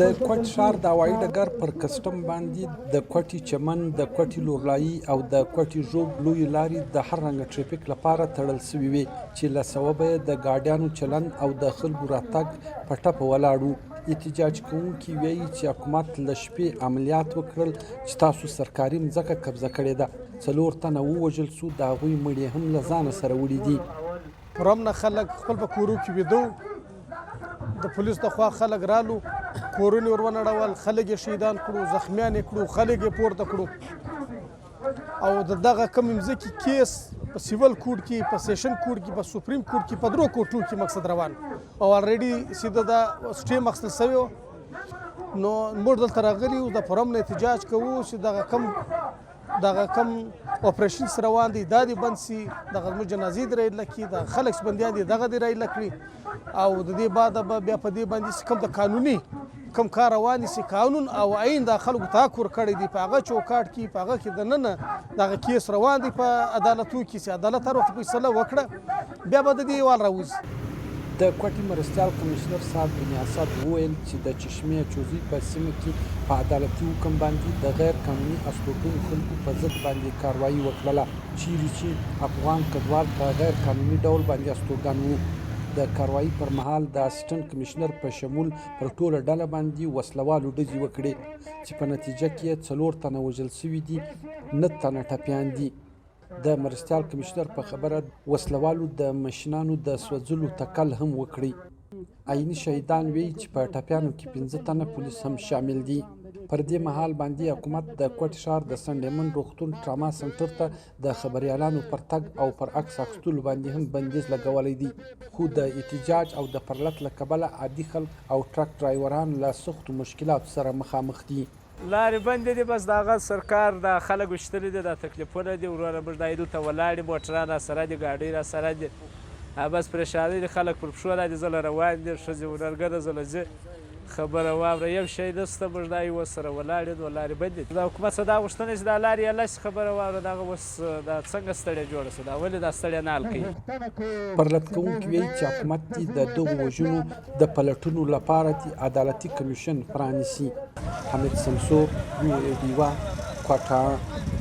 د کوټ ښار د هوایي ډګر پر کسټم باندې د کوټې چمن، د کوټې لورلايي او د کوټې ژوب لویې لارې د هر رنګه ټریفک لپاره تړل شوې وې چې له سببه یې د ګاډیانو چلند او د خلکو راتګ په ټپه ولاړ وو. احتجاج کوونکي وایي چې حکومت له شپې عملیات وکړل چې تاسو سرکاري مځکه قبضه کړې ده. څلور تنه ووژل شو، د هغوی مړي هم له ځانه سره وړي دي. پرمنه خلک خپل په کورو کې ویده وو، د پولیس د خوا خلک رالو، کورونه ور ونړول، خلک یې شهیدان کړو، زخمیان یې کړو، خلک یې پورته کړو. او د دغه کوم مځکې کیس په سیول کورټ کې، په سیشن کورټ کې، په سپریم کورټ کې، په درو کورټو کې مقصد روان او الریډي سیده دا سټې مخصل شوی. نو موږ دلته راغلي یو، د پرمنه احتجاج کوو چې دغه کم اپریشنز روان دي، دا دې بند سي، دغه زموږ جنازې دې راایله کړي، دغه خلک چې بندیان دي دغه دې راایله کړي. او د دې بعد به بیا په دې باندې چې کوم د قانوني کوم کار روان دي، چې قانون او عین دا خلکو ته حق ورکړی دی، په هغه چوکاټ کې، په هغه کې دننه دغه کیس روان دی په عدالتو کې، چې عدالت هر وخت فیصله وکړه، بیا به د دې وال راوځي. د کوټې مرستیال کمشنر سعد بن اسد وویل چې د چشمې اچوزۍ په سیمه کې په عدالتي حکم باندې د غیر قانوني استوګنو خلکو په ضد باندې کاروايي وکړله، چیرې چې افغان کډوال په غیر قانوني ډول باندې استوګن وو. د کاروايي پر مهال د اسسټنټ کمشنر په شمول پر ټوله ډله باندې وسله والو ډزې وکړې چې په نتیجه کې یې څلور تنه وژل شوي دي، نه تنه ټپیان دي. د مرستیال کمشنر په خبره، وسلوالو د مشینانو د سوځلو تکل هم وکړي. عیني شهیدان وایي چې په ټپیانو کې 5 تنه پولیس هم شامل دي. پر دې مهال باندې حکومت د کوټې ښار د سنډیمن روغتون ټراما سنټر ته د خبریالانو پر تګ او پر عکس اخیستلو باندې هم بندیز لګولی دی، خو د احتجاج او د پرلت له کبله عادي خلک او ټرک ډرایوران له سختو مشکلاتو سره مخامخ دي. لارې بندې دي، بس د هغه سرکار دا خلک ویشتلي دي، دا تکلیفونه دي وروره. موږ دا دلته ولاړ دي، موټران راسره دي، ګاډۍ راسره دي، بس پریشانۍ دي. خلک پر پښو دا دي ځله روان دي، ښځې ونرګنه ځله ځي. خبره واوره، یو شی نشته. موږ دا یو سره ولاړ یو، نو لارې بندې دي. د حکومت څخه دا غوښتنه چې دا لارې یې لس، خبره واوره، دغه اوس دا څنګه ستړې جوړه شوه؟ دا ولې دا ستړې نه حل کوي؟ پرلت کوونکي وایي چې حکومت دې د دغو وژنو د پلټنو لپاره دې عدالتي کمیشن پرانیسي. حامد سمسور، وي او ای ډیوه، کوټه.